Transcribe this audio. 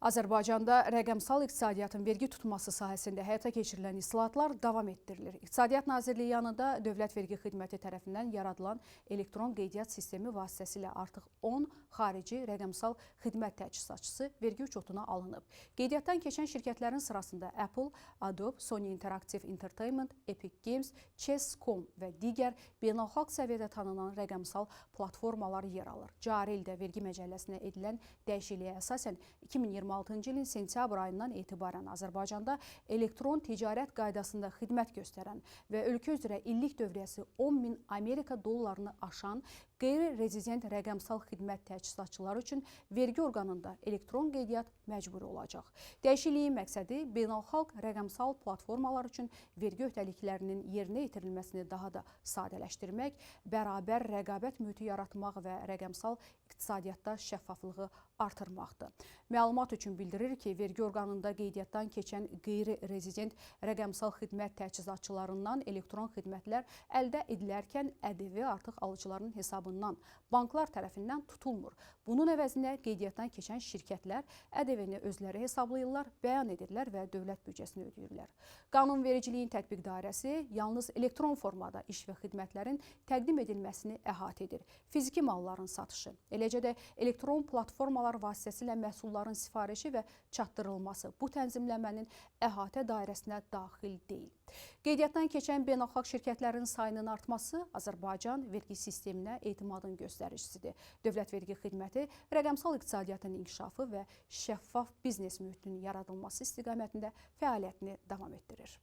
Azərbaycanda rəqəmsal iqtisadiyyatın vergi tutması sahəsində həyata keçirilən islahatlar davam etdirilir. İqtisadiyyat Nazirliyi yanında Dövlət Vergi Xidməti tərəfindən yaradılan elektron qeydiyyat sistemi vasitəsilə artıq 10 xarici rəqəmsal xidmət təchizatçısı vergi uçotuna alınıb. Qeydiyyatdan keçən şirkətlərin sırasında Apple, Adobe, Sony Interactive Entertainment, Epic Games, Chess.com və digər beynəlxalq səviyyədə tanınan rəqəmsal platformalar yer alır. Cari ildə vergi məcəlləsinə edilən dəyişikliyə əsasən 2026-cı ilin sentyabr ayından etibarən Azərbaycanda elektron ticarət qaydasında xidmət göstərən və ölkə üzrə illik dövriyyəsi 10 min Amerika dollarını aşan qeyri-rezident rəqəmsal xidmət təchizatçıları üçün vergi orqanında elektron qeydiyyat məcburi olacaq. Dəyişikliyin məqsədi beynəlxalq rəqəmsal platformalar üçün vergi öhdəliklərinin yerinə yetirilməsini daha da sadələşdirmək, bərabər rəqabət mühiti yaratmaq və rəqəmsal iqtisadiyyatda şəffaflığı artırmaqdır. Məlumat üçün bildirir ki, vergi orqanında qeydiyyatdan keçən qeyri-rezident rəqəmsal xidmət təchizatçılarından elektron xidmətlər əldə edilərkən ƏDV artıq alıcıların hesabından banklar tərəfindən tutulmur. Bunun əvəzinə qeydiyyatdan keçən şirkətlər ƏDV-ni özləri hesablayırlar, bəyan edirlər və dövlət büdcəsinə ödəyirlər. Qanunvericiliyin tətbiq dairəsi yalnız elektron formada iş və xidmətlərin təqdim edilməsini əhatə edir. Fiziki malların satışı, eləcə də elektron platformalar vasitəsilə məhsulların sifarişi və çatdırılması bu tənzimləmənin əhatə dairəsinə daxil deyil. Qeydiyyatdan keçən beynəlxalq şirkətlərin sayının artması Azərbaycan vergi sisteminə etimadın göstəricisidir. Dövlət Vergi Xidməti rəqəmsal iqtisadiyyatın inkişafı və şəffaf biznes mühitinin yaradılması istiqamətində fəaliyyətini davam etdirir.